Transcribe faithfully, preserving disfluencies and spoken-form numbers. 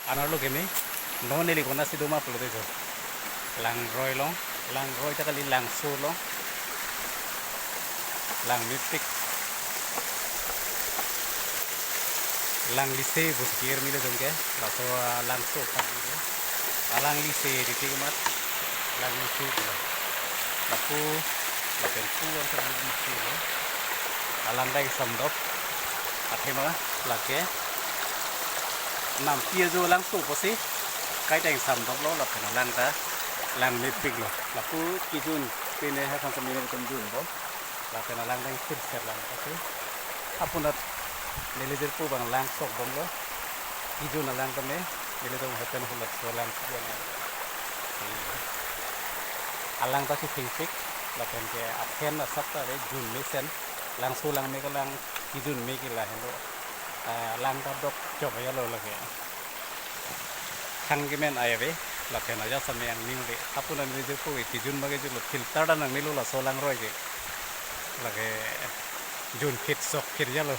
Anerlo keme, non neli konatsi doma pulote jo. Langroi along, langroi ta kali, langso along. Langmepik. Langlise pusi kirmi lo jongke, laso, ah, langso aphan ke. Alanglise titi kemat, langlise pulo. Lapu, lapen pu an sa langlise lo. Alang ta kesamdop. Athema, lake. Nampi ajo langso pusi, kaita kesamdoplo, lapen alang ta langmepiklo. Lapu kejun, pine ha khan sa mine tum junbom. Lapen alang ta phirser lang kasi. Hapunat neli jirpo abang lang sokbomlo. Kejun alang tame, nelitum hepen hulat so lang si alang. Alang ta si phingphik, lapen ke aphen asap ta ave junmesen. Langso langme kelang, kejunme ke lahenlo. Ah, alang ta dokchok ajalo lake. Thang kemen ai ave, lapen ajat same angning ave. Hapunat neli jirpo ke kejun ma kejunlo, filter ta nangnelo laso langroi ke. Lake junphit sokphit ajalo.